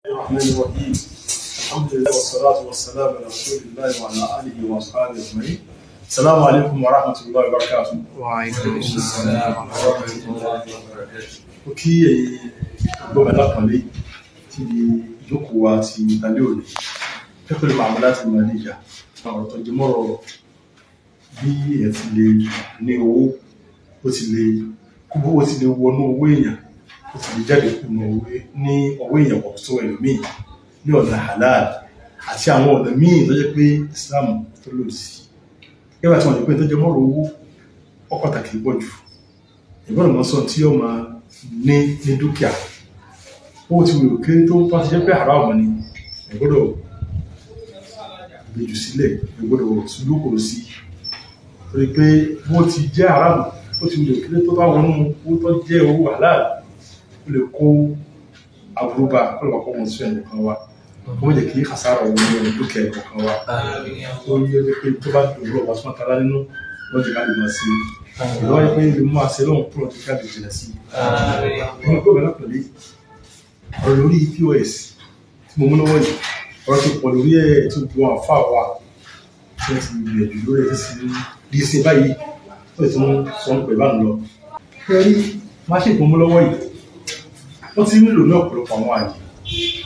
الرحمن الرحيم. الحمد لله والصلاة والسلام على رسول الله وعلى آله وأصحابه أجمعين. السلام عليكم ورحمة الله وبركاته. وعليكم السلام ورحمة الله وبركاته. Ó kí ẹ̀yin gbọ́mọ alápọ̀nlé tí ìjókòó wa ti ìtàlẹ́ òní pẹ́pẹ́lú màmú láti mọ níjà ọ̀rọ̀ tó jẹmọ́rọ̀ bí èèyàn ti lè ní owó, ó ti lè kú, ó ti lè wọnú owó èèyàn, ó ti lè jáde kúrò ní ọwọ́ èèyàn wọ̀ sọ ẹlòmíì ní ọ̀nà halal àti àwọn ọ̀nà míì tó jẹ́ pé Islam tó lòdì sí. Nígbà tí wọ́n lè pé tó jẹmọ́rọ̀ owó, ó pàtàkì pọ̀ jù ìgbọ́dọ̀ mọ́ sọ tí yóò máa ní ní dúkìá. Ó ti wù kéré tó bá ti jẹ́ pé haram ni, ìgbọ́dọ̀ gbèjù sílẹ̀, ìgbọ́dọ̀ lókòrò sí, torí pé bó ti jẹ́ haram, ó ti wù kéré tó bá wọnú owó tó jẹ́ owó halal, ó lè kó aburú bá kó lè kó wọn sí ẹnì kan wa, kó má jẹ́ kí khasara owó ní dúkìá ẹnì kan wa. Ó yẹ pé tó bá dùn lọ́wọ́ bá súnmọ́ tara nínú lọ́jọ́ ká lè máa ṣe ìlọ́wọ́ yẹ pé lè mú àṣẹ lọ́hùn tó lọ́jọ́ ká lè jìnà sí i. Mo gbọ́ bẹ̀rẹ̀ pẹ̀lú ọ̀rọ̀ lórí POS tí mo mú lọ́wọ́ yìí. Ọ̀rọ̀ ti pọ̀ lórí ẹ̀ tí gbogbo àwọn àfáà wa tí wọ́n ti gbìyànjú lórí ẹ̀ tí sì ń di sí báyìí tó ti ń sọ ń pè bá ń lọ. Ṣé rí máṣíìnì tó mú lọ́wọ́ yìí? Wọ́n ti ń lò ní ọ̀pọ̀lọpọ̀ àwọn àyè.